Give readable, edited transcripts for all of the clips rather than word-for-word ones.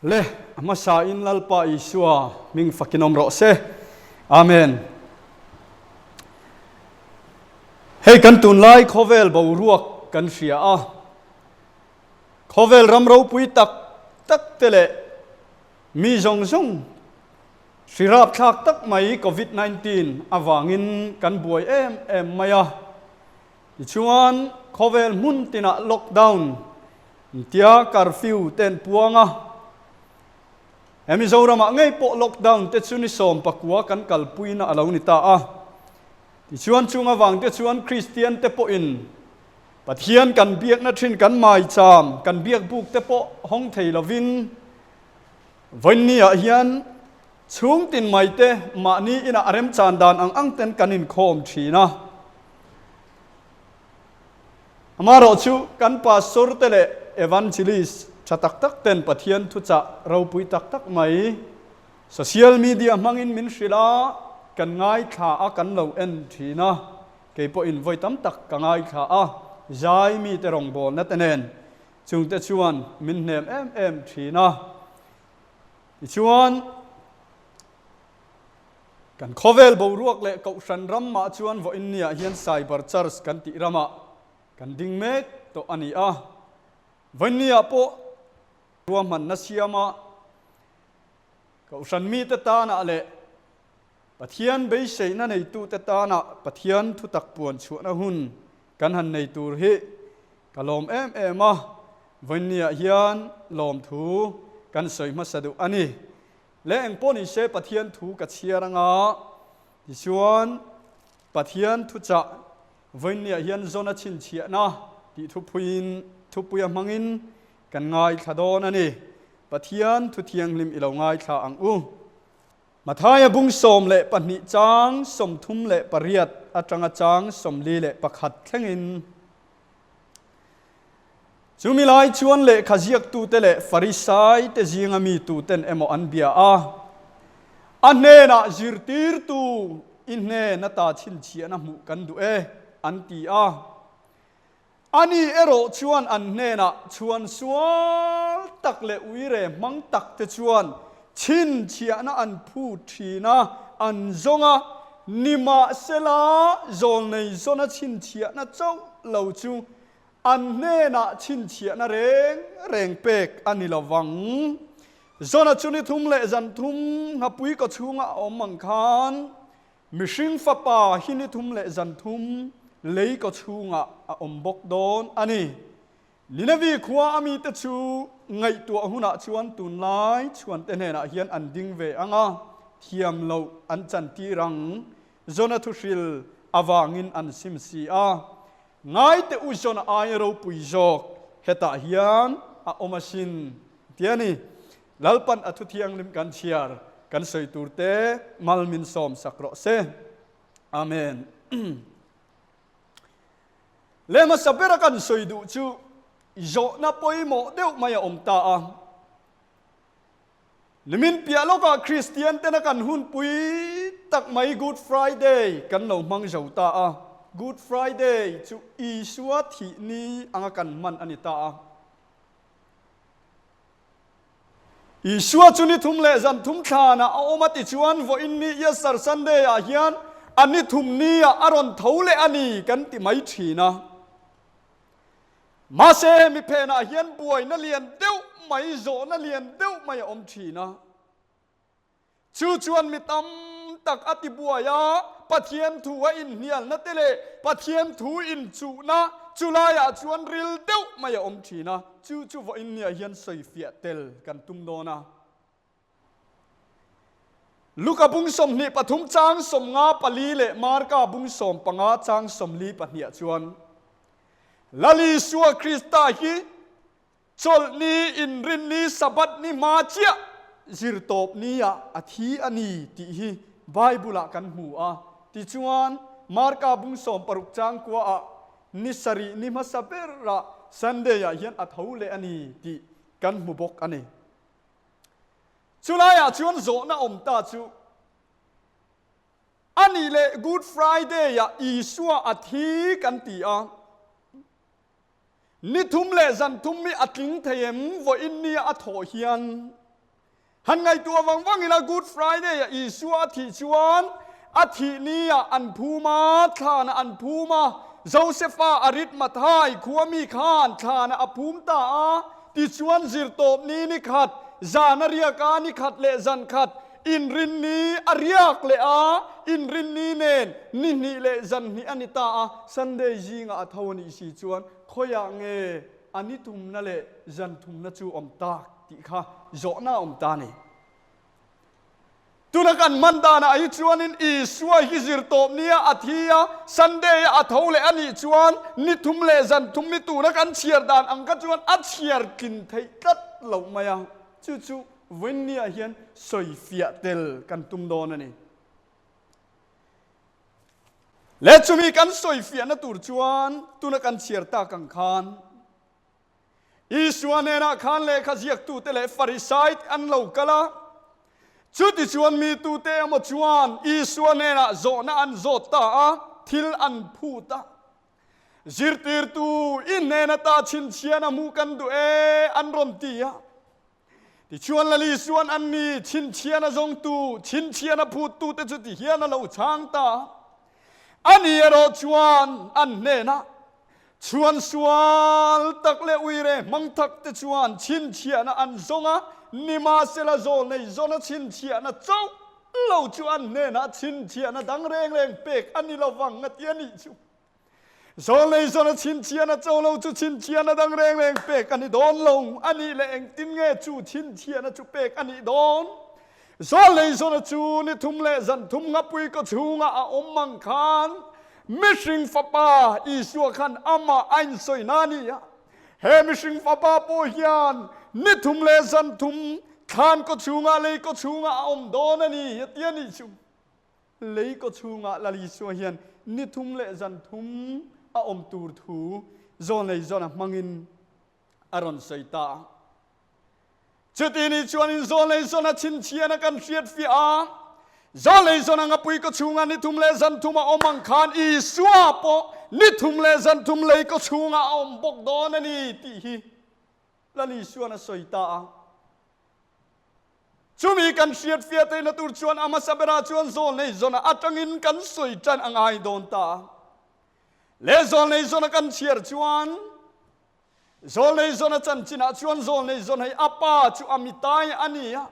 Le, a hmasa in Lalpa Isua hming fakin awm rawh se. Amen. Hei kan tunlai khawvel boruak kan hria a. Khawvel ram ropui tak tak te leh mi zawng zawng hri rapthlak tak mai Covid 19 avangin kan buai em em mai a. Tichuan, khawvel hmun tinah lockdown tia curfew te an puang a. He Mizoramah ngei pawh lockdown te chu ni 19 kan kalpuina a lo ni ta a. Tichuan, chung avang te chuan Kristian te pawhin Pathian kan biakna thin kan maicham, kan biakbuk te pawh hawng thei lovin vawiinniah hian chhung tin mai te mahni inah a remchan dan ang ang ten kan inkhawm thin a. Amaherawh chu kan pastor te leh evangelist tha tak tak ten Pathian thuchah ropui tak tak mai social media hmangin min hrilh a, kan ngaithla a, kan lo en thin a, kei pawhin vawi tam tak ka ngaithla a, zai mite rawngbawlna te nen chungte chuan min hnem em em thin a. Tichuan. Kan khawvel boruak leh kohhran ram mah chuan vawiin niah hian Cyber Church kan tih ramah kan ding mek tawh a ni a. Vawiin niah pawh ruahmanna siama kohhran mite tanah leh Pathian beiseihna neitute tanah Pathian thutak puan chhuahna hun kan han nei tur hi ka lawm em em a. Vawiin niah hian lawmthu kan sawi hmasa duh a ni. Le eng pawh ni se Pathian thu ka chhiar anga, tichuan Pathian thuchah vawiinniah hian zawn a chhinchhiahna tih thupuiin thupuia hmangin kan ngaithla dawn a ni. Pathian thu thianghlim i lo ngaithla ang u. Mathaia bung 12 chang 38 atanga chang 41 thlengin. Chumi lai chuan lehkha ziaktute leh Farisaite zinga mi tuten emaw an bia a, A hnenah zirtirtu i hnen ata chhinchhiahna hmuh kan duh e, an ti a. Ani erawh chuan an hnenah chhuan sual tak leh uire hmang takte chuan chhinchhiahna an phut thin a, an zawng a, nimahsela zawlnei zawna chhinchhiahna chauh lo chu An hnenah chhinchhiahna reng reng pek a ni lo vang. Zona chu ni thum leh zan thum nghapui kaw chhunga a awm ang khan mihring fapa hi ni thum leh zan thum lei kaw chhungah a awm bawk dawn a ni. Ninevi khua a mite chu ngaihtuah hunah chuan tunlai chhuante hnenah hian an ding ve ang a, thiam loh an chantir ang. Zona thuhril avangin an sim si a. Ngaite u zawn aia ropui zawk hetah hian a awm asin ti a ni. Lalpan a thu thianghlim kan chhiar kan sawi tur te mal min sawm sak rawh se. Amen. Le hmasa bera kan sawi duh chu zawhna pawimawh deuh mai a awm ta a. Nimin piah lawkah Kristian tena kan hunpui tak mai Good Friday kan lo hmang zo ta a. Good Friday chu Isua thih ni anga kan hman a ni ta a. Isua chu ni thum leh zan thum thlanah a awm a tichuan vawiin ni Easter Sunday ah hian a ni thum ni ah a rawn tho leh a ni kan ti mai thin a. Mahse hemi phenah hian buaina lian deuh mai, zawhna lian deuh mai a awm thin a. Chu chuan mi tam tak a ti buai a, Pathian thu a inhnialna te leh Pathian thu inchuhna chu laiah chuan ril deuh mai a awm thin a. Chu chu vawiinniah hian sawifiah tel kan tum dawn a. Luka bung 23 chang 54 leh Marka bung 15 chang 42 chuan Lal Isua Krista hi Chawlhni, Inrinni, Sabbath ni hma chiah zirtawp ni-ah a thi a ni tih hi Bible-ah kan hmu a. Tichuan, Marka bung 16 chang kuaah ni sarih ni hmasa berah Sunday-ah hian a tho leh a ni tih kan hmu bawk a ni. Chulaiah chuan zawhna awm ta chu, A nih leh Good Friday-ah Isua a thi kan ti a, ni thum leh zan thum hi a tling thei em? Vawiin nia a thawh hian. Han ngaihtuah vang vang ila Good Friday-ah Isua a thih chuan a thih ni-ah an phum a, thlanah an phum a, Josefa Aritmathai khua mi khan thlanah a phum ta a, tichuan zirtawp ni ni khat, zan a riak a, ni khat leh zan khat, inrin ni a riak leh a, inrin ni nen ni hnih leh zan hnih a ni ta a, Sunday zingah a tho a nih si chuan khawiah nge a ni thumna leh zan thumna chu awm tak tih kha zawhna a awm ta a ni. Tuna kan hman danah hi chuanin Isua hi zirtawp nia a thi a, Sunday a a tho leh a nih chuan ni thum leh zan thum ni tuna kan chhiar dan ang kha chuan a chhiar tlin theih tlat loh mai a, chu chu vawiinniah hian sawi fiah tel kan tum dawn a ni. Leh chumi kan sawi fiahna tur chuan tuna kan chhiar tak ang khan Isua hnenah khan lehkha ziaktute leh Farisaite an lo kal a. Chutichuan mi tute emaw chuan Isua hnenah zawhna an zawt ta a, thil an phut a. Zirtirtu, i hnen ata chhinchhiahna hmuh kan duh e, an rawn ti a. Tichuan Lali chuan an ni chhinchhiahna zawngtu, chhinchhiahna phuttute chu ti hian a lo chhang ta a. Ani erawh chuan an hnenah, Chhuan sual tak leh uire hmang thak te chuan chhinchhiahna an zawng a, nimahsela zawl nei zawna chhinchhiahna chauh lo chu an hnenah chhinchhiahna dang reng reng pek a ni lovang a ti a nih chu. Zawlnei zawna chhinchhiahna cho lo chu chhinchhiahna dang reng reng pek a ni dawn lo a nih leh engtin nge chu chhinchhiahna chu pek a nih dawn? Zawlnei zawna chu ni thum leh zan thum nghapui kaw chhungah a awm mang khan mihring fapa Isua khan amah a insawi na a ni a. He mihring fapa pawh hian ni thum leh zan thum thlan kaw chhungah lei kaw chhungah a awm dawn a ni a ti a nih chu. Lei kaw chhungah Lal Isua hian ni thum leh zan thum a awm tur thu Zawlnei Jona hmangin a rawn sawi ta a. Chuti ni chuanin Zawlnei Jona chhinchhiahna kan hriat fiah a, Zawlnei Jona ngapui kaw chhungah ni thum leh zan thum a awm ang khan Isua pawh ni thum leh zan thum lei kaw chhungah a awm bawk dawn a ni tih hi Lal Isua'n a sawi ta a. Chumi kan hriat fiah theihna tur chuan a hmasa berah chuan zawlnei zawnah atangin kan sawi tan a ngai dawn ta a. Leh zawlnei zawna kan chhiar chuan zawlnei zawna chanchinah chuan zawlnei zawn hei a pa chu a mitai a ni a.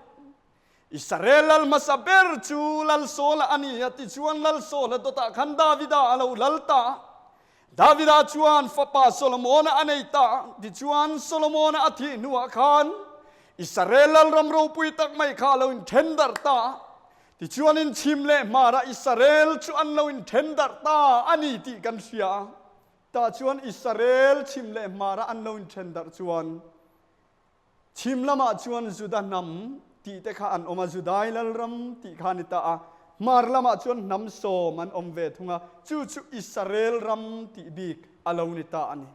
Israel lal hmasa ber chu Lal Saula a ni a, tichuan Lal Saula dawtah khan Davida a lo lal ta a. Davida chuan fapa Solomona a nei ta. Tichuan, Solomona a thih hnuah khan Israel lalram ropui tak mai kha a lo inthen darh ta. Tichuan, inchhim leh hmarah Israel chu an lo inthen darh ta a ni tih kan hria a. Tah chuan Israel chhim leh hmarah an lo inthen darh chuan Chhim lamah chuan Juda hnam tih te kha an awm a, Judai lalram tih kha a ni ta a. Hmar lamah chuan hnam sawm an awm ve thung a, chu chu Israel ram tih bik a lo ni ta a ni.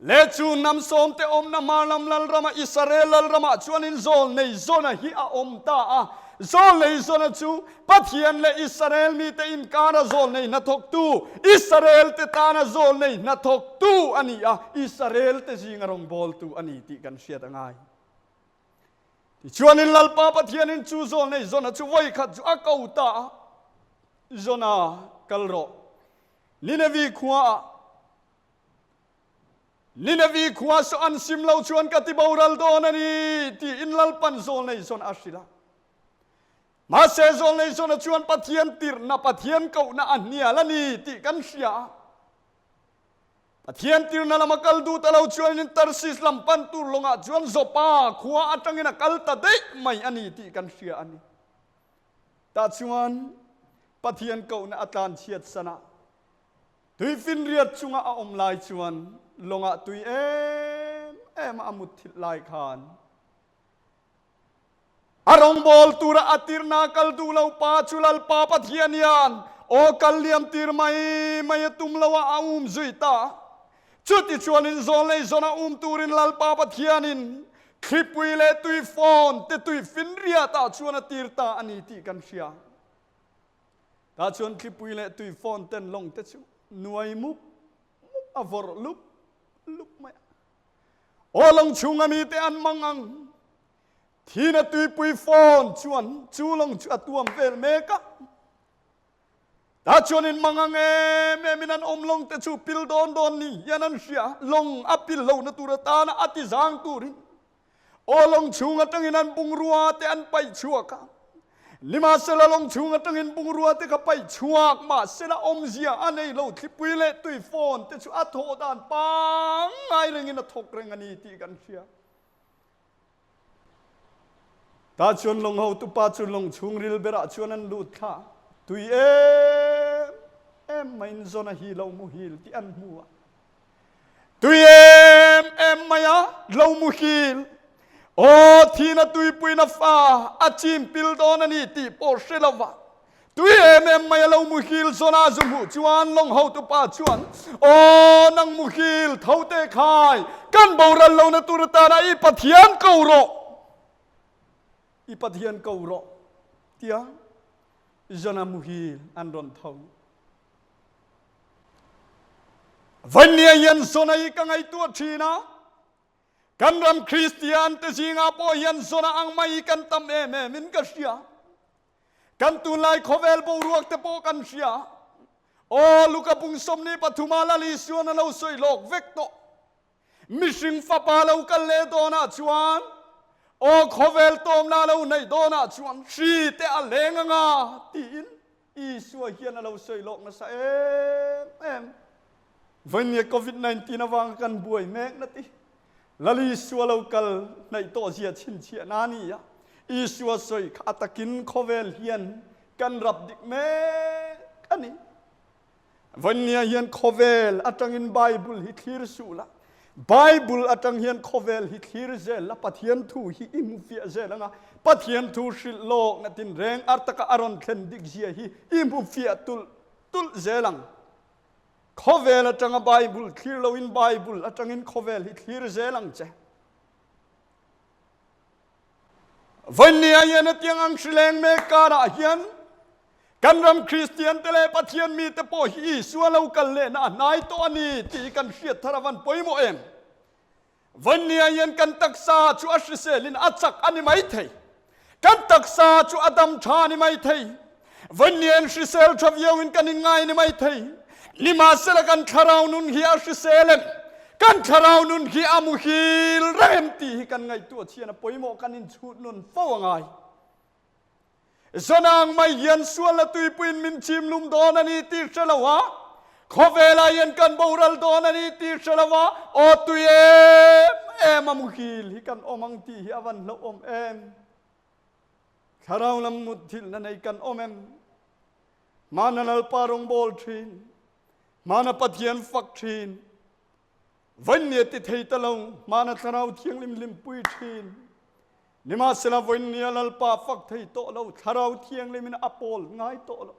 Le chu hnam sawm te awmna hmar lam lalrama Israel lalramah chuanin Zawlnei Zona hi a awm ta a. Zawlnei Zona chu Pathian leh Israel mite inkara zawlnei hnathawktu, Israelte tana zawlnei hnathawktu a ni a, Israelte zinga rawngbawltu a ni tih kan hriat a ngai. Tichuanin Lalpa Pathianin chu zawlnei Jona chu vawikhat chu a ko ta a, Jona, kal rawh. Ninevi khuaah Ninevi khua saw an sim lo chuan ka ti boral dawn a ni tiin Lalpan zawlnei Jona a hrilh a. Mahse zawlnei Jona chuan Pathian tirhna, Pathian kohna a hnial a ni tih kan hria a. Pathian tirhna lama kal duh ta lo chuanin Tarsis lam pan tur lawngah chuan Joppa khua atangin a kal ta daih mai a ni tih kan hria a ni. Tah chuan Pathian kohna a tlanchhiat sana tuifinriat chunga a awm lai chuan lawngah tui em em a mut thilh lai khan A rawngbâwl tura a tirna kal duh lo pa chu Lalpa Pathian hian aw kal liam tir mai mai a tum lo a, a um zui ta. Chutichuanin zawn lei zawna um turin Lalpa Pathianin thlipui leh tuifawn te tuifinriatah chuan a tir ta a ni tih kan hria. Tah chuan thlipui leh tuifawn ten lawng te chu nuai mup mup a vawrh lup lup mai a. Aw lawng chhunga mite an mang ang. Thina tuipui fawn chuan chu lawng chu a tuam vel mek a. Tah chuan in mang ang em em in an awm lawng te chu pil dawn dawn ni hian an hria. Lawng a pil lohna tur atana a ti zang turin aw lawng chhung atangin an bungrua te an paih chhuak a. Nimahsela lawng chhung atangin bungrua te kha paih chhuak mahsela awmzia a nei lo thlipui leh tui fawn te chu a thawh dan pangngai rengin a thawk reng a ni tih kan hria. Tah chuan lawng hotupa chu lawng chhungril berah chuan an lut thla a, tui em em maiin Jona hi lo muhil tih an hmu a. Tui em em mai a lo muhil, aw thina tuipuina fa a chim pil dawn a ni tih pawh hre lo va. Tui em em mai a lo muhil Jona zu hmuh chuan lawng hotupa chuan, Aw nang muhil tho te khai, kan boral lohna tur atana i Pathian ko rawh, i Pathian ko rawh, tia Jona muhil an rawn tho. Vawinnia hian Jona hi ka ngaihtuah thin a, kan ram Kristian te zingah pawh hian Jona ang mai hi kan tam em em in ka hria. Kan tunlai khawvel boruak te pawh kan hria. Aw, Luka bung 23 ah Lal Isuan a lo sawi lawk vek tawh. Mihring fapa lo kal leh dawnah chuan, aw khawvel tawmna lo neih dawnah chuan hri te a leng anga tiin Isua hian a lo sawi lawk nasa em em. Vawinia Covid 19 avanga kan buai mek na ti. Lal Isua lo kal hnaih tawh zia chhinchhiah na a ni a, Isua sawi kha a takin khawvel hian kan rap dik mek a ni. Vawinia hian khawvel atangin Bible hi thlir suh la, Bible atang hian khawvel hi thlir zel la, Pathian thu hi i hmu fiah zel anga, Pathian thu hrilh lawk na tinreng ar taka a rawn thlen dik zia hi i hmu fiah tulh tulh zel ang. Khawvel atanga Bible thlir loin Bible atangin khawvel hi thlir zel ang che. Vawinia hian hetiang ang hrileng mek karah hian kan ram Kristian te leh Pathian mite pawh hi Isua lo kal lehna a hnai tawh a ni tih hi kan hriat thar avan pawimawh em? Vawinia hian kan taksa chu a hriselin a chak a ni maithei. Kan taksa chu a dam tha a ni maithei. Vawinia hian hrisel tha viauin kan inngai a ni maithei. Nimahsela kan thlarau nun hi a hrisel em? Kan thlarau nun hi a muhil reng em tih hi kan ngaihtuah chhian a pawimawh kan inchhut nun fo a ngai. Zonang mai hian sual a tuipuiin min chim lum dawn a ni tih hre lo a, khawvelah hian kan boral dawn a ni tih hre lo a, aw tui em em a muhil hi kan awm ang tih hi a van hlauhawm em? Thlarau lam mutthilhna nei kan awm em? Hmana Lalpa rawngbawl thin, hmana Pathian fak thin, Vawinia ti thei ta lo, hmana Thlarau Thianghlim hlimpui thin. Nimahsela vawinia Lalpa fak thei tawh lo, Thlarau Thianghlimin a pawl ngai tawh lo.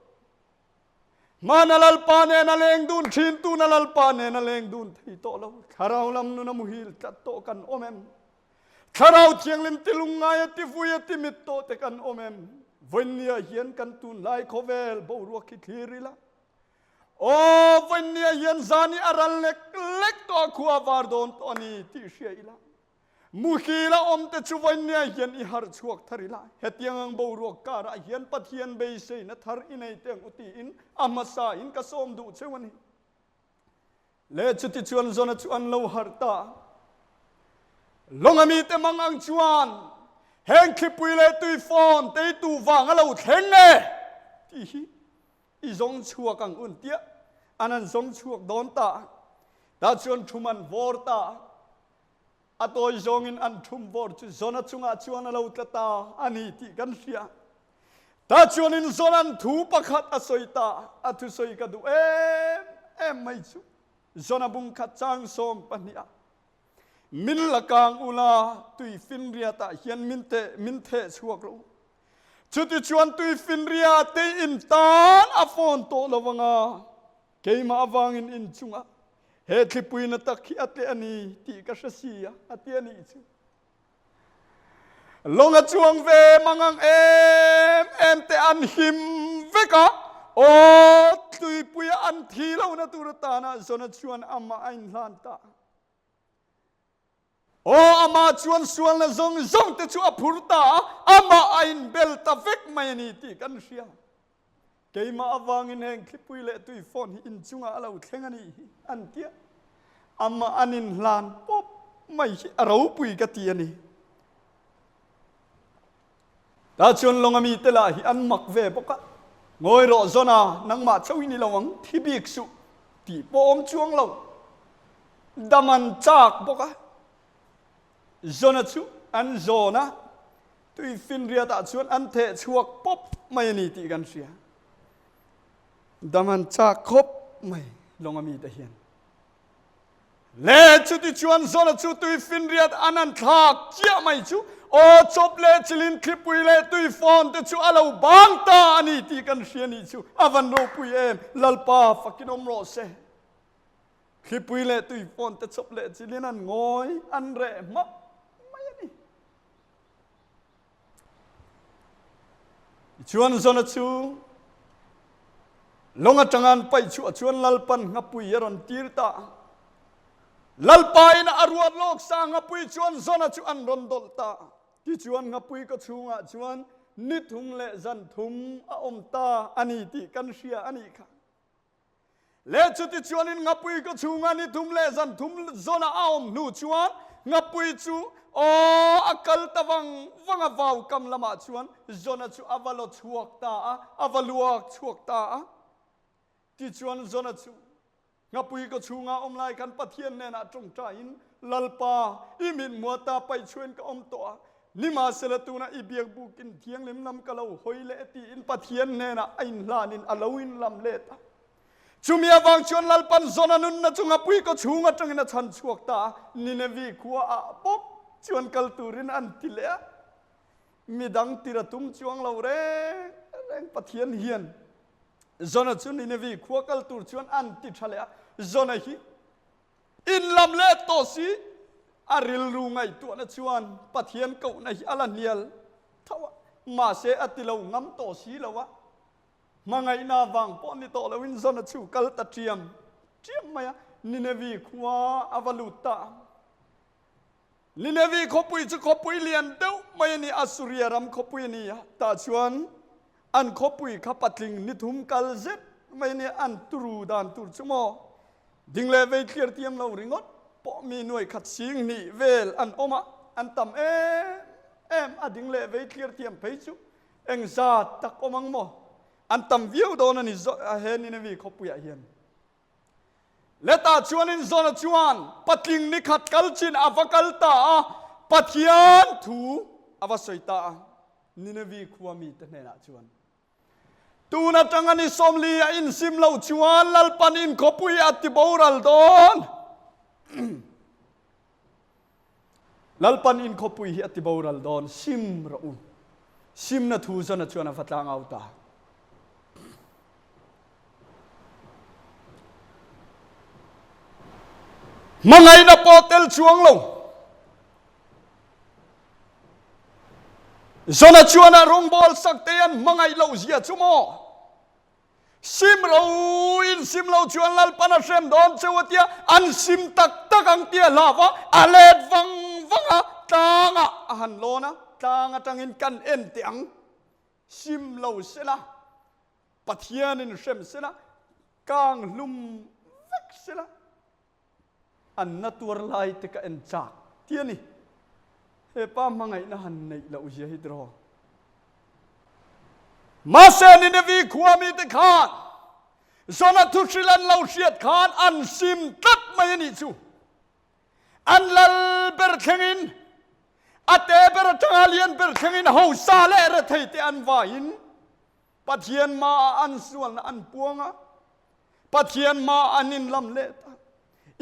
Hmana Lalpa nena leng dun thin, tuna Lalpa nena leng dun thei tawh lo, Thlarau lam nuna muhil tlat tawh kan awm em? Thlarau Thianghlim ti lungngai a ti vui a ti mit tawh te kan awm em? Vawinia hian kan tunlai khawvel boruak hi thlir ila, Aw, vawinia hian zan hi a ral lek lek tawh a, khua a var dawn tawh a ni tih hria ila. Muhil a awm te chu vawinia hian i harh chhuak thar ila, hetiang ang boruak karah hian Pathian beiseina thar i nei teh ang u tiin a hmasa in ka sawm duh cheu a ni. Le chuti chuan Jona chu an lo harh ta. Lawng a mite mang ang chuan heng thlipui leh tuifawn teitu vang a lo thleng e tih hi I zawng chhuak ang un tiah an an zawng chhuak dawn ta. Tah chuan thum an vawr ta. A tawi zawngin an thum vawr chu Jona chungah chuan a lo tla ta a ni tih kan hria. Tah chuanin Jona'n thu pakhat a sawi ta. A thusawi ka duh em em mai chu Jona bung khat chang 12 ah Min la kang ula tuifinriatah hian min teh min theh chhuak rawh u. Chutichuan tuifinria te in tan a fawn tawh lo anga, keimah avangin in chungah he thlipui na tak hi a tleh a ni tih ka hre si a, a ti a nih chu. Lawng a chuang ve mang ang em em te an him vek a, aw tuipuia an thi lohna tur atana Jona chuan amah a inhlan ta. Aw, amah chuan sualna zawng zawng te chu a phur ta a, amah a inbel ta vek mai a ni tih kan hria. Keimah avangin heng thlipui leh tui phone hi inchungah a lo thleng a nih hi an tia. Amah an inhlan pawp mai hi a ropui ka ti a ni. Tah chuan lawng ami te lah hi an mak ve bawk a, Ngawi rawh Zona, nangmah chauh i ni lo ang, thi bik suh tih pawh awm chuang lo. Dam an chak bawk a, Zona chu an zawn a, tui finriat ah chuan an theh chhuak pawp mai a ni tih kan hria. Dam an chak khawp mai lawng ami te hian. Le chutichuan Zona chu tuifinriat an an thlak chiah mai chu aw chawp leh chilin thlipui leh tuifawn te chu a lo bang ta a ni tih kan hria nih chu a van ropui em, Lalpa fakin awm rawh se. Thlipui leh tuifawn te chawp leh chilin an ngawi an reh hmak mai a ni. Tichuan Zona chu lawng atanga an paih chhuah chuan Lalpan nghapui a rawn tir ta a. Lalpain a ruat lawk sa nghapui chuan Zona chu an rawn dawlh ta a. Tichuan nghapui kaw chhungah chuan ni thum leh zan thum a awm ta a ni tih kan hria a nih kha. Leh chutichuanin ngapui ka chhunga ni thum leh zan thum zawn a awm hnu chuan ngapui chu aw a kal ta vang vang a, vau kam lamah chuan Zona chu a va law chhuak ta a, a va luak chhuak ta a. Tichuan Zona chu ngapui ka chhunga awm lai khan Pathian hnenah tawngtaiin, Lalpa, i mithmuh ata paihchhuain ka awm tawh a, Nimahsela tunah i biak bukin thianghlim lam ka lo hawi leh tiin Pathian hnenah a inhlanin a lo inlam let a. Chumi avang chuan Lalpan Zona nunna chu ngapui kaw chhung atangin a chhan chhuak ta a, Ninevi khua ah bawk chuan kal turin an ti leh a. Midang tir a tum chuang lo reng reng Pathian hian Zona chu Ninevi khua kal tur chuan an ti tha leh a, Zona hi In lam leh tawh si, a rilru ngaihtuahna chuan Pathian kohna hi a la hnial tho a, mahse a ti lo ngam tawh si lo a, hmangaihna vang pawh ni tawh loin Zona chu kal ta ṭiam ṭiam mai a, Ninevi khua a va lut ta a. Ninevi khawpui chu khawpui lian deuh mai a ni, Assuria ram khawpui a ni a, tah chuan an khawpui kha patling ni thum kal zet mai a ni, an turu dan tur chu maw ding leh vei thlir tiam lo ringawt pawh mi nuai khat sing hnih vel an awm a, an tam em em a, ding leh vei thlir tiam phei chu engzat tak awm ang maw, an tam viau dawn a ni he Ninevi khawpuiah hian. Letah chuanin Zona chuan patling ni khat kal chin a va kal ta a, Pathian thu a va sawi ta a, Ninevi khua mite hnenah chuan, Tun atanga ni sawmli a insim loh chuan Lalpan inkhawpui a ti boral dawn. Lalpan inkhawpui hi a ti boral dawn, sim rawh u. Simna thu Zona chuan a va tlang au ta. Hmangaihna pawh tel chuang lo. Zona chuan a rawngbawl sak te an hmangaih loh zia chu maw? Sim ro in sim lo chuan Lalpan a hrem dawn cheu a tia, an sim tak tak ang tia hlauh a, a let vang vang a, tlangah a han lawn a, tlang atangin kan en teh ang, sim lo sela, Pathianin hrem sela, kang hlum vek sela. An na tuar lai te ka en chak ti a ni. He pa hmangaihna han neih loh zia hi tiraw. Mahse Ninevi khua mite khan Jona thuhril an lo hriat khan an sim tlat mai a nih chu. An lal ber thlengin, a te ber atanga lian ber thlengin hausa leh rethei te an vaiin Pathian hmaah an sualna an puang a, Pathian hmaah an inlam let a,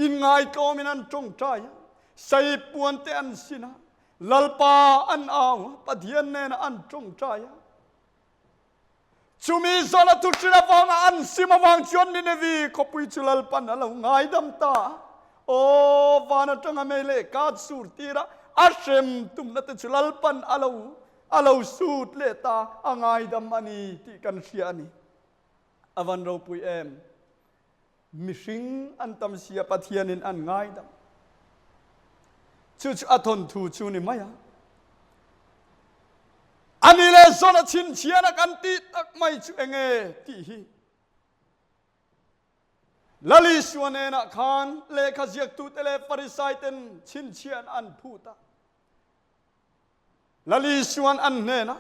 inngaitlawmin an tawngtai a, saipuan te an sin a, Lalpa an au a, Pathian nena an tawngtai a. Chumi zawna thuhrilh avanga an sim avang chuan Ninevi khawpui chu Lalpan a lo ngaidam ta a. Aw, van atanga mei leh kat sur tir a, a hrem tumna te chu Lalpan a lo A lo sut leh ta, a ngaidam a ni tih kan hria a ni. A van ropui em? Mihring an tam sia Pathianin an ngaidam. Chu chu a thawnthu chu ni mai a. A ni leh zawn a chhinchhiahna kan tih tak mai chu enge tih hi Lal Isua hnenah khan lehkha ziaktute leh Farisaiten chhinchhiahna an phut a. Lal Isua'n an hnenah,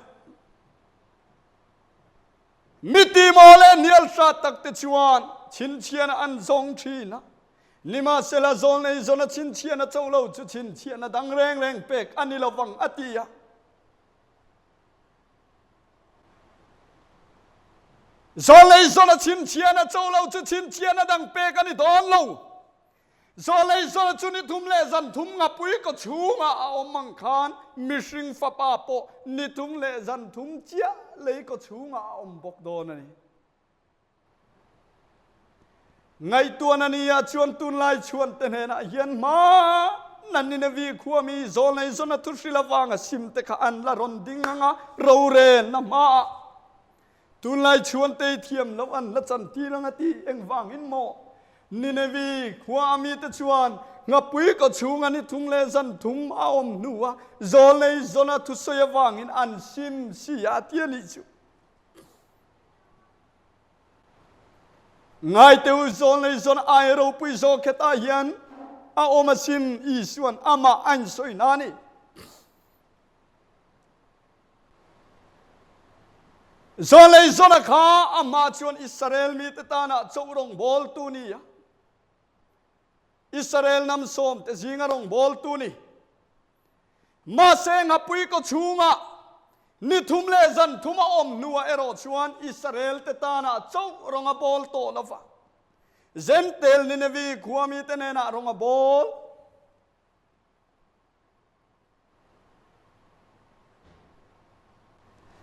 Mi tihmawh leh hnial hrat takte chuan chhinchhiahna an zawng thin a, nimahsela zawlnei zawna chhinchhiahna cho lo chu chhinchhiahna dang reng reng pek a ni lovang a ti a. Zawlnei zawna chhinchhiahna cho lo chu chhinchhiahna dang pek a ni dawn lo. Zawlei zawna chu ni thum leh zan thum ngapui kaw chhungah a awm ang khan mihring fapa pawh ni thum leh zan thum chiah lei kaw chhungah a awm bawk dawn a ni. Ngaihtuahna nia chuan tunlai chhuante hnenah hian hma na Ninevi khuami zawlnei zawna thuhril avanga simte kha an la rawn ding ang a, rorelna hmaah Tunlai chuan tei thiam loh an la chantir ang a ti. Engvangin maw? Ninevi khua a mite chuan nghapui kaw chhunga ni thum leh zan thum a awm hnua zawlnei zawna thusawi avangin an sim si a ti a nih chu. Ngaiteu zawlnei zawna ai ropui zawk hetah hian a awm asin Isua'n amah a insawi na a ni. Zawlei zawna kha amah chuan Israel mite tana choh rawngbawltu ni a, Israel hnam sawmte zinga rawngbawltu ni. Mahse nghapui kaw chhungah ni thum leh zan thum a awm hnuah erawh chuan Israel te tana choh rawng a bawl tawh lo va, Zentel Ninevi khua mite hnenah rawng a bawl.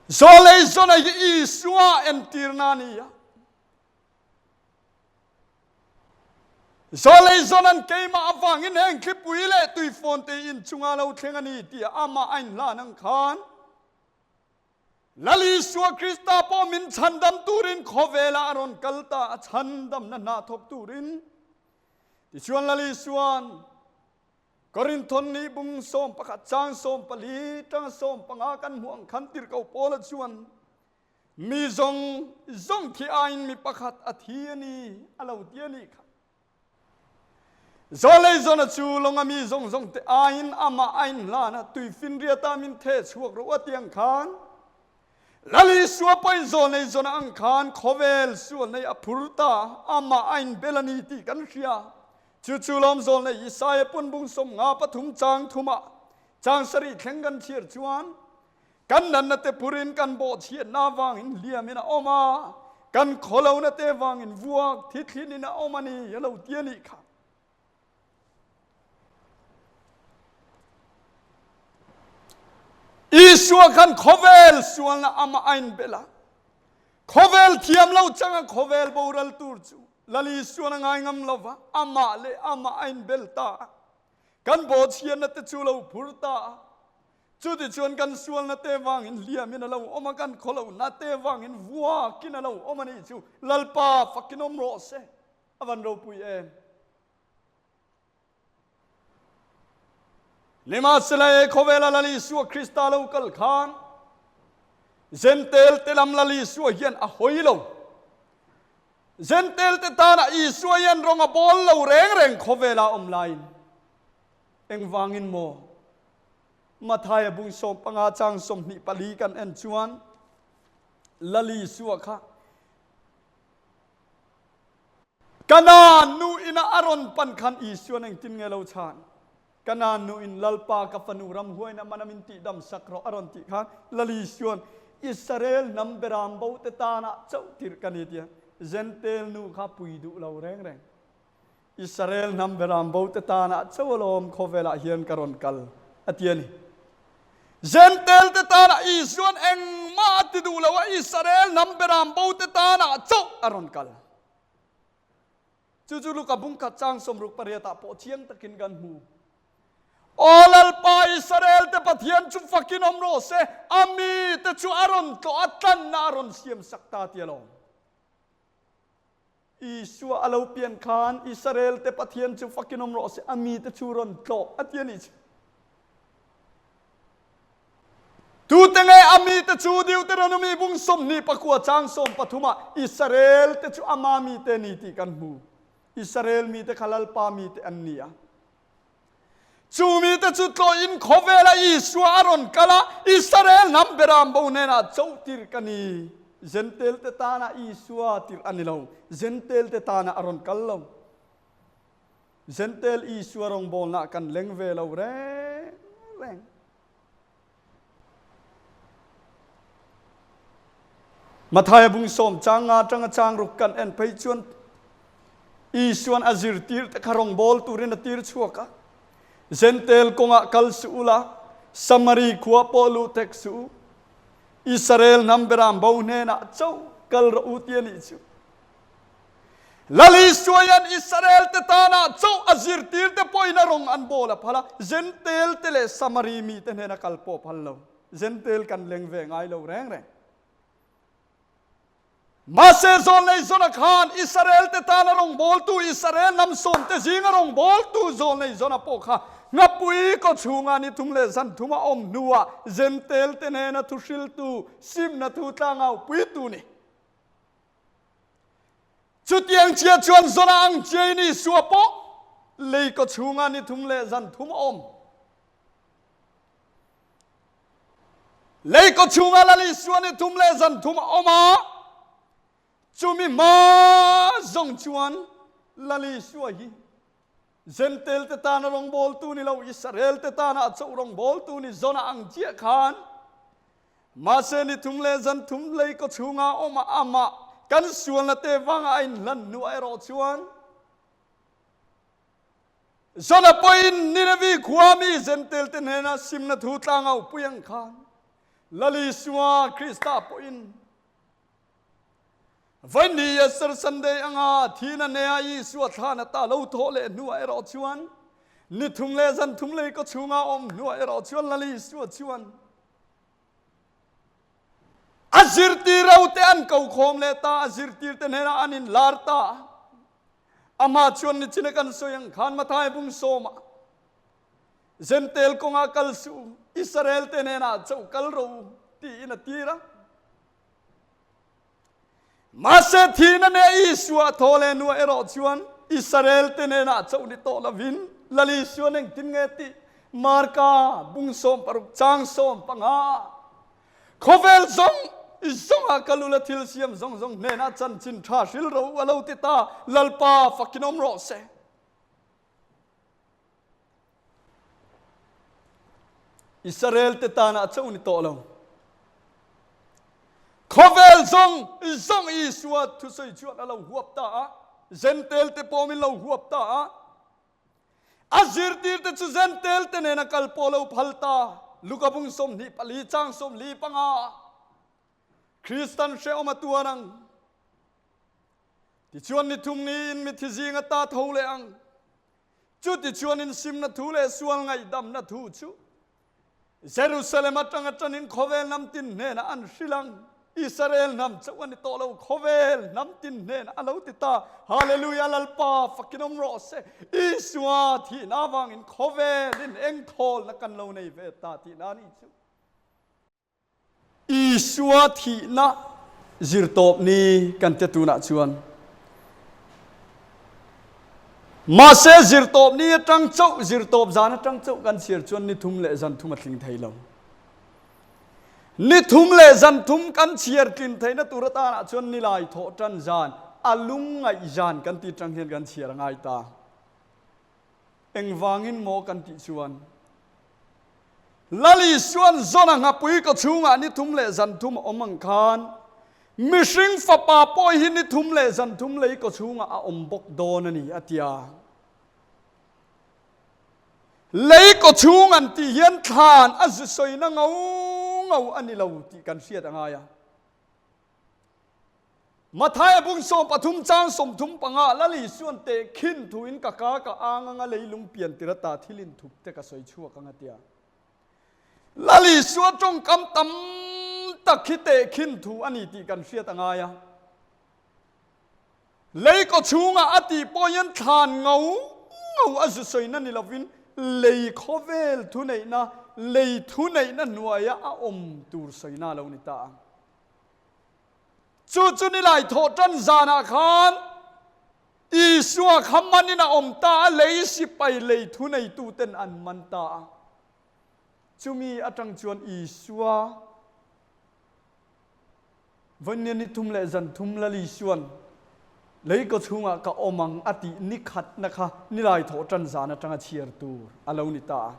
Zawlei zawna hi Isua entirna a ni a. Zawlei zawnan keimah avangin heng thlipui leh tuifawn te inchunga lo thleng a ni tih amah a inhlan ang khan Lal Isua Krista pawh min chhandam turin khawvelah a rawn kal ta a, chhandamna hna thawk turin. Tichuan Lal Isua'n Korinthon nih bung 11 chang 14 tang 15 kan hmuh ang khan tirhkoh Paula chuan mi zawng zawng thi aiin mi pakhat a thi a ni a lo ti a nih kha. Zawlei zawna chu lawnga mi zawng zawng te aiin amah a inhlan a, tuifinriata min theh chhuak rawh a ti ang khan Lal Isua pawhin zawlnei zawna ang khan khawvel sualnei a phur ta, amah a inbel a ni tih kan hria. Chu chu lawm zawlnei Isaia pawn bung 53 chang thumah chang sarih thleng kan chhiar chuan, Kan natna te phurin kan bawhchhiatna avangin hliamin a awm a, kan khawlohna te avangin vuak thithlinin a awm a ni, a lo ti a nih kha. Isua khan khawvel sualna amah a inbel a, khawvel thiam lo changa khawvel boral tur chu Lal Isuan a ngai ngam lo va, amah leh amah a inbel ta a, kan bawhchhiatna te chu lo phur ta a, chutichuan kan sualna te vangin hliamin a lo awm a, kan khawlohna te vangin vuakin a lo awm a nih chu Lalpa fakin awm rawh se, a van ropui em. Nimahsela he khawvela Lal Isua Krista lo kal khan Zentel te lam Lal Isua hian a hawi lo. Zentel te tana Isua hian rawng a bawl lo reng reng khawvela awm laiin. Engvangin maw? Mathaia bung 15 chang 24 kan en chuan Lal Isua kha Kanaan nu ina a rawn pan khan Isuan engtin nge lo chhan? Kanaan nu in Lalpa ka fanu ramhuaina mana min tihdam sak rawh a rawn tih khan Lal Isuan Israel hnam beram bo te tanah chauh tirh ka ni tia Jentail nu kha pui duh lo reng reng. Israel hnam beram bo te tanah chauh alawm khawvelah hian ka rawn kal a ti a ni. Jentail te tanah Isuan engmah a ti duh lo a, Israel hnam beram bo te tanah chauh a rawn kal. Chu chu Luka bung khat chang 68 ah pawh chiang takin kan hmu. Aw Lalpa Israel te Pathian chu fakin awm rawh se, a mi te chu a rawn tlawh a tlanna a rawn siam sak ta ti alawm. Isua a lo pian khan Israel te Pathian chu fakin awm rawh se, a mi te chu rawn tlawh a ti a nih chu. Tute nge a mite chu Deuteronomy bung 29 chang 13 ah Israel te chu ama mite ni tih kan hmu. Israel mite kha Lalpa mite an ni a. Chu mite chu tlawhin khawvela Isua a rawn kal a, Israel hnam beram bo hnenah cho tir ka ni. Jentail te tana Isua tirh a ni lo, Jentail te tana a rawn kal lo. Jentail Isua rawngbawlna kan leng ve lo reng reng. Mathaia bung sawm chang nga atanga chang ruk kan en phei chuan Isuan a zirtir te kha rawngbâwl turin a tir chhuak a. Jentail kawngah kal suh ula, Samari khua pawh luh tek suh u. Israel hnam beram bo hnenah chauh kal rawh u ti a nih chu. Lal Isua hian Israel te tana chauh a zirtir te pawhin a rawng an bawl a phal a, Jentail te leh Samari mite hnena kal pawh phal lo. Jentail kan leng ve ngai lo reng reng. Mahse zawlnei zawna khan Israel te tana rawng bawltu Israel hnam sawm te zinga rawng bawltu zawlnei zawna pawh kha ngapui kaw chhunga ni thum leh zan thum a awm hnuah Jentail te hnena thuhriltu simna thu tlangau puitu ni. Chutiang chia chuan zawna ang chiain Isua pawh lei kaw chhunga ni thum leh zan thum a awm. Lei kaw chhunga Lal Isua ni thum leh zan thum a awm a, chumi hma zawng chuan Lal Isua hi Jentail te tana rawngbawltu ni lo, Israel te tana a chauh rawngbawltu ni zawna ang chiah khan Mahse ni thum leh zan thum lei kaw chhunga awm a amah kan sualna te vanga a inhlan hnuah erawh chuan Jona pawhin Ninevi khua mi Jentail te hnena simna thu tlangau pui ang khan Lal Isua Krista pawhin Vaini Easter Sunday anga thina nea Isua thlana ta lo thawh leh hnuah erawh chuan ni thum leh zan thum lei kaw chhunga awm hnuah erawh chuan Lal Isua chuan A zirtir ho te an ko khawm leh ta, a zirtir te hnenah an inlar ta. Amah chuan nichina kan sawi ang khan Mathai bung sawmah Jentail kawngah kal suh u, Israel te hnenah chauh kal rawh u tiin a tir a. Mahse thihna neh Isua thaw leh nuah erawh chuan Israel te hnenah chauh ni tawh lovin Lal Isuan engtin nge tih Marka bung 60 chang 15 Khawvel zawng zawngah ka lula thil siam zawng zawng hnenah chanchin tha hril ro a lo ti ta, Lalpa fakin awm rawh se. Israel te tana chauh ni tawh lo. Khawvel zawng zawng Isua thusawi chuan a lo huap ta a, Jentail te pawh min lo huap ta a. A zirtir te chu Jentail te nena kal pawh lo phal ta, Luka bung 24 chang 45. Kristan hrehawm a tuar ang. Tichuan ni thum niin mithi zinga ta tho leh ang. Chutichuan insimna thu leh sual ngaihdamna thu chu Jerusalem atanga tanin khawvel hnam tin hnenah an hrilh ang. Israel hnam chauh a ni tawh lo, khawvel hnam tin hnenah a lo ti ta. Hallelujah, Lalpa fakin awm rawh se. Isua thihna avangin khawvelin eng thawlna kan lo nei ve ta tihna a nih chu. Isua thihna zirtawp ni kan ti tunah chuan. Mahse zirtawp ni atang chauh, zirtawp zan atang chauh kan chhiar chuan ni thum leh zan thum a tling thei lo. Ni thum leh zan thum kan chhiar tlin theihna tur atanah chuan nilai thawh tan zan, a lungngaih zan kan ti tang hian kan chhiar a ngai ta. Engvangin maw kan tih chuan Lal Isuan Jona nghapui kaw chhungah ni thum leh zan thum a awm ang khan mihring fapa pawh hi ni thum leh zan thum lei kaw chhungah a awm bawk dawn a ni a ti a. Lei kaw chhung an tih hian thlan a zu sawina ngau ngau a ni lo tih kan hriat a ngai a. Mathaia bung 13 chang 35 Lal Isuan tehkhin thuin ka ka ka ang anga leilung pian tir ata thil inthup te ka sawi chhuak ang a tia. Lal Isua tawngkam tam tak hi tehkhin thu a ni tih kan hriat a ngai a. Lei kaw chhungah a tih pawh hian thlan ngau ngau a zu sawina ni lovin lei khawvel thuneihna lei thuneihna hnuaia a awm tur sawina a lo ni ta a. Chu chu nilai thawh tan zanah khan Isua kha manin a awm ta a, lei sipai lei thuneituten an man ta a. Chumi atang chuan Isua Vawinia ni thum leh zan thum Lal Isua'n lei kaw chhungah ka awm ang a tih ni khatna kha nilai thawh tan zan atanga chhiar tur a lo ni ta a.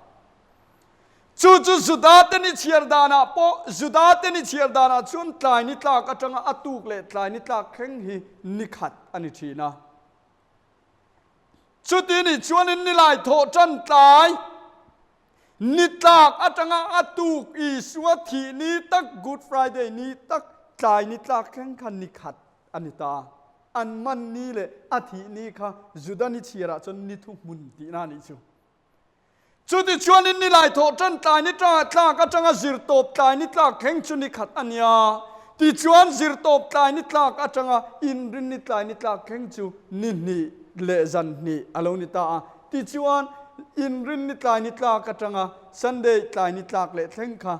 Chu chu Judate ni chhiar danah pawh Judate ni chhiar danah chuan tlai ni tlak atanga a tuk leh tlai ni tlak thleng hi ni khat a ni thin a. Chuti nih chuanin nilai thawh tan tlai Ni tlak atanga a tuk Isua thih ni tak Good Friday ni tak tlai ni tlak thleng kha ni khat a ni ta. An man ni leh a thih ni kha Juda ni chhiarah chuan ni thuhmun tihna a nih chu. Chutichuanin ni lai thawh tan tlai ni tlak atanga zirtawp tlai ni tlak thleng chu ni khat a nia. Tichuan zirtawp tlai ni tlak atanga inrin ni tlai ni tlak thleng chu ni hnih leh zan hnih a lo ni ta a. Tichuan, Inrinni tlai ni tlak atanga Sunday tlai ni tlak leh thleng kha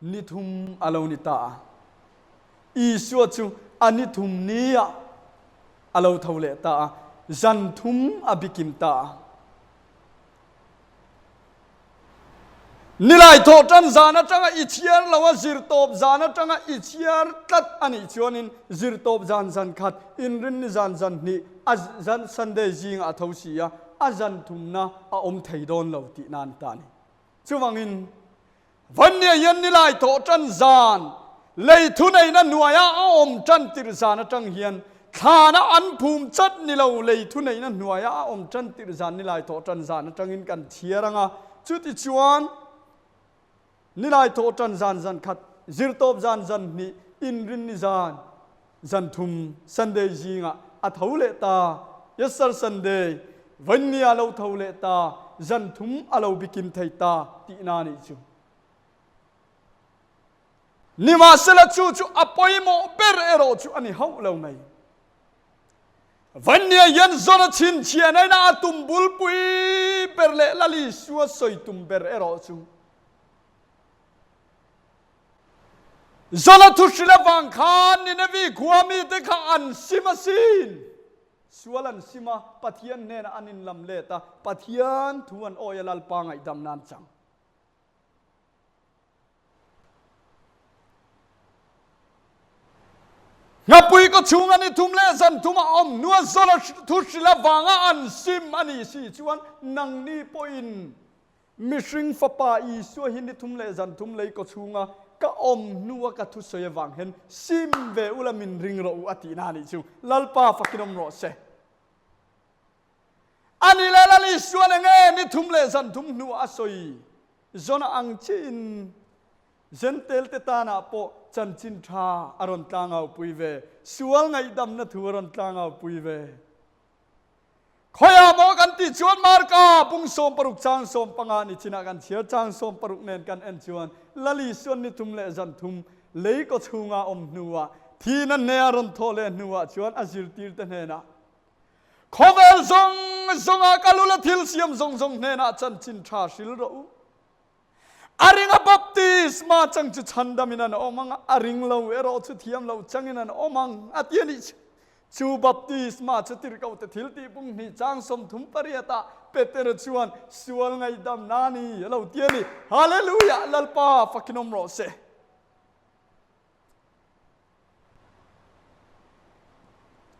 ni thum a lo ni ta a. Isua chu a ni thum niah a lo tho leh ta a, zan thum a bikim ta a. Nilai thawh tan zan atanga i chhiar lo a, zirtawp zan atanga i chhiar tlat a nih chuanin zirtawp zan zan khat, inrinni zan zan hnih, a zan Sunday zingah a tho si a, a zan thumna a awm thei dawn lo tih nan ta a ni. Chuvangin, Vannia hian nilai thawh tan zan, lei thuneihna hnuaia a awm tan tirh zan atang hian thlana an phum chat ni lo lei thuneihna hnuaia a awm tan tirh zan nilai thawh tan zan atangin kan chhiar ang a. Chutichuan, nilai thawh tan zan zan khat, zirtawp zan zan hnih, inrinni zan zan thum, Sunday zingah a tho leh ta. Yes sir, Sunday, vawinia lo tho leh ta, zan thum a lo bikim thei ta tihna nih chu. Nimahsela chu chu a pawimawh ber erawh chu a ni hauh lo mai. Vawinia hian zawn a chhinchhiahna ina a tum bulpui ber leh Lal Isua sawi tum ber erawh chu Zona thu hrilh avang khan Ninevi khua mite kha an sim asin. Sual an sim a, Pathian hnenah an inlam let a, Pathian thu an awi a Lalpa ngaihdam nan chang. Nghapui kaw chhunga ni thum leh zan thum a awm hnua Zona thu hrilh avanga an sim a nih si chuan nangni pawhin Mihring Fapa Isua hi ni thum leh zan thum lei kaw chhunga ka awm hnua ka thusawi avang hian sim ve ula min ring rawh u a tihna a nih chu. Lalpa fakin awm rawh se. A ni leh Lal Isuan enge ni thum leh zan thum hnuah a sawi zawn ang chiin Jentail te tanah pawh chanchin tha a rawn tlangaupui ve, sual ngaihdamna thu a rawn tlangaupui ve. Khawiah maw kan tih chuan Marka bung 16 chang 15 ni chinah kan chhiar chang 16 nen kan en chuan Lali suan ni thum leh zan thum lei kaw chhunga awm hnuah thihna hneh a rawn thawh leh hnuah chuan a zirtirte hnenah Khawvel zawng zawngah kal ula thil siam zawng zawng hnenah chanchin tha hril rawh u. A ring a baptisma chang chu chhandamin an awm ang a, a ring lo erawh chu thiam lo changin an awm ang a ti a nih chu. Chu baptisma chu tirhkohte thil tih pung hnih chang 38 ah Petera chuan sual ngaihdamna a ni a lo ti a ni. Hallelujah! Lalpa fakin awm rawh se.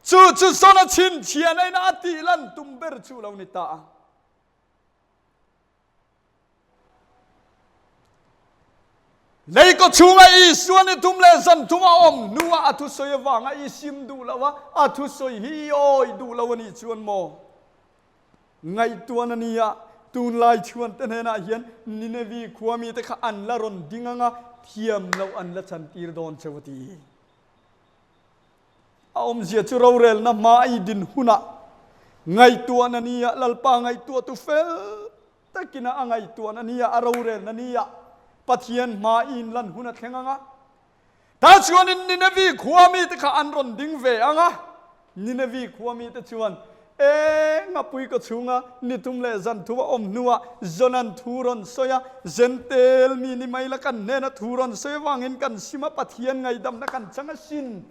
Chu chu sawn a chhinchhiahna in a tih lan tum ber chu lo ni ta a. Lei kaw chhunga Isua ni thum leh zan thum a awm hnuah a thusawi avanga i sim duh lo a, a thusawi hi i awi duh lo a nih chuan maw? Ngaihtuan a ni a, tunlai chhuante hnenah hian Ninevi khua mite kha an la rawn ding ang a, thiam loh an la chantir dawn cheu a ti. A awmzia chu rorelna hma i din hunah ngaihtuahna ni ah Lalpa ngaihtuahtu fel takin a ngaihtuahna ni ah a rorelna ni ah Pathian hma i inlan hun a thleng ang a. Tah chuanin Ninevi khua mite kha an rawn ding ve ang a. Ninevi khua mite chuan. E, ngapui ka chhunga ni thum leh zan thum a awm hnuah Jona'n thu rawn sawi a, Zentel mi ni mai la kan hnena thu rawn sawi avangin kan sim a, Pathian ngaidamna kan chang asin.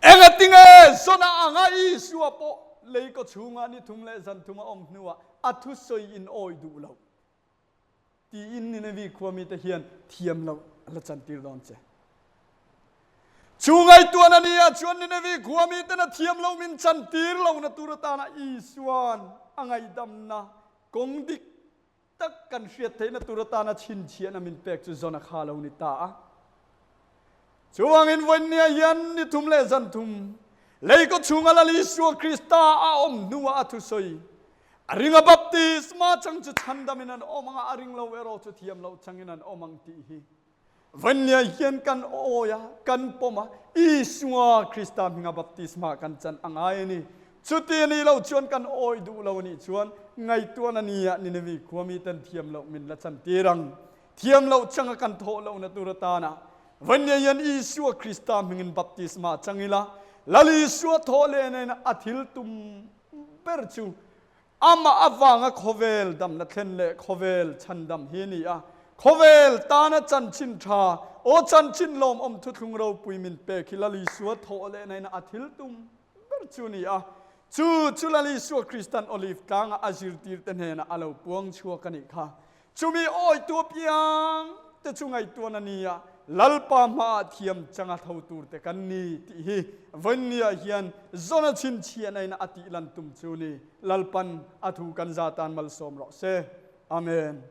Engatinge Jona anga Isua pawh lei kaw chhunga ni thum leh zan thum a awm hnuah a thusawi in awi duh lo? Tiin Ninevi khua mite hian thiam loh a la chantir dawn che. Chu ngaihtuahna ni ah chuan Ninevi khua miten a thiam lo min chantir lohna tur atana Isua'n a ngaihdamna kawng dik tak kan hriat theihna tur atana chhinchhiahna min pek chu Jona kha lo ni ta a. Chuvangin vawinia hian ni thum leh zan thum lei kaw chhunga Lal Isua Krista a awm hnuah a thusawi A ring a baptisma chang chu chhandamin an awm ang a, a ring lo erawh chu thiam loh changin an awm ang tih hi Vania hian kan awi a, kan pawm a, Isua Krista hminga baptisma kan chan a ngai a ni. Chuti a nih loh chuan kan awi duh lo a nih chuan ngaihtuahna na nia Ninevi khua miten thiam loh min la chantir ang. Thiam loh changa kan thawh lohna tur atana Vania hian Isua Krista hmingin baptisma chang ila, Lal Isua thawh leh nen a thil tum ber chu amah avanga khawvel damna thlen leh khawvel chhandam hi a ni a. Khawvel tana chanchin tha, aw chanchin lawmawm thuthlung ropui min pek hi Lal Isua thawh leh nain a thil tum ber chu a ni a. Chu chu Lal Isua Kristan Olive tlanga a zirtirte hnenah a lo puang chhuak a nih kha. Chumi awitu apiang te chu ngaihtuan a ni a, Lalpa hmaah thiam changa tho tur te kan ni tih hi vawinia hian Jona chhinchhiahna in a tih lan tum chu ni. Lalpan a thu kan za tan malsawm rawh se. Amen.